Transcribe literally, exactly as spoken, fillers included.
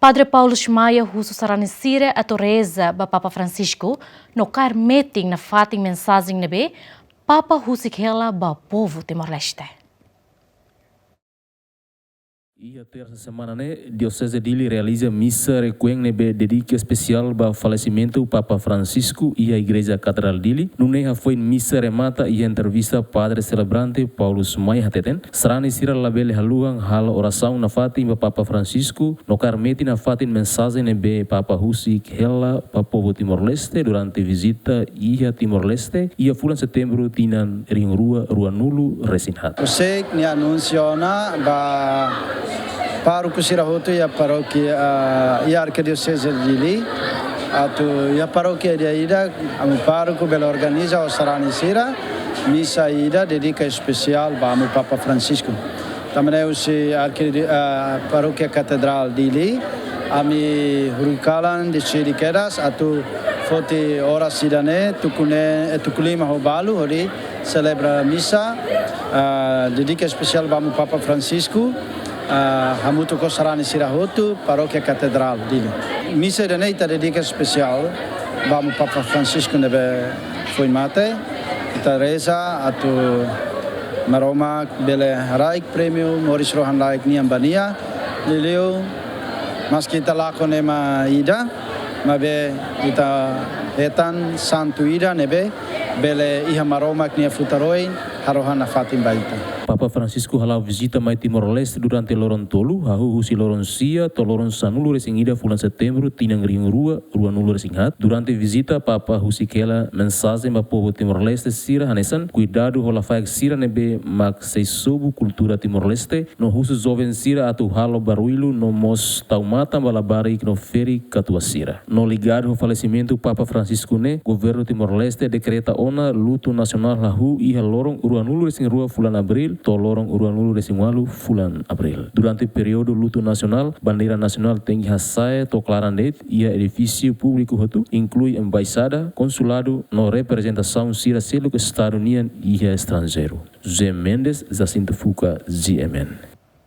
Padre Paulo Maia husu sarani sira atu reza ba Papa Francisco no kaer metin nafatin mensajen ne'ebé Papa husik hela ba povu Timor-Leste. Iha tersa semana ne'e, Dioseze Dili realiza misa requiem ne'ebé dedika espesiál ba falesimentu Papa Francisco iha Igreja Katedrál Dili. Nune'e hafoin misa remata, iha entrevista Padre selebrante Paulo Maia hateten, sarani sira labele haluhan halo orasaun nafatin ba Papa Francisco no kaer metin nafatin mensajen ne'ebé Papa husik hela ba povu Timor-Leste durante vizita iha Timor-Leste iha fulan Setembru tinan rihun rua ruanulu-resin-haat. Husik nia anunsiu ona ba pároku sira hotu iha parókia, ah, iha Arkidioseze Dili, atu iha parókia ida-idak, amu pároku bele organiza ho sarani sira misa ida dedika espesiál ba amu Papa Francisco. Tanba ne'e husi arki-, ah, parókia Katedrál Dili, ami hurikalan deside kedas atu foti oras ida-ne'e, tuku ne'e, eh, tuku lima ho balu, hodi selebra misa, ah, dedika espesiál ba amu Papa Francisco, ah, hamutuk ho sarani sira hotu, parókia Katedrál Dili. Misa ida-ne'e ita dedika espesiál ba amu Papa Francisco ne'ebé foin mate, ita reza atu Maromak bele haraik prémiu moris rohan-laek nian ba nia, liuliu maski ita lakon ema ida, maibé ita hetan santu ida ne'ebé bele iha Maromak nia futar oin harohan nafatin ba ita. Papa Francisco hala'o vizita mai Timor-Leste durante loron tolu, hahú husi loron sia to'o loron sanulu-resin-ida fulan Setembru tinan rihun rua ruanulu-resin-haat. Durante vizita, Papa husik hela mensajen ba povu Timor-Leste sira hanesan kuidadu ho lafaek sira ne'ebé mak sei sobu kultura Timor-Leste, no husu joven sira atu halo barullu no mós tau matan ba labarik no ferik katuas sira. No ligadu ho falesimentu Papa Francisco ne'e, Governu Timor-Leste dekreta ona lutu nasionál hahú iha loron ruanulu-resin-rua fulan Abríl to'o loron ruanulu-resin-ualu fulan Abríl. Durante períodu lutu nasionál, bandeira nasionál tenke hasa'e to'o klaran de'it iha edifísiu públiku hotu, inklui embaixada, konsuladu no reprezentasaun sira seluk Estadu nian iha estranjeiru. José Mendes, Jacinto Fuca, G M N.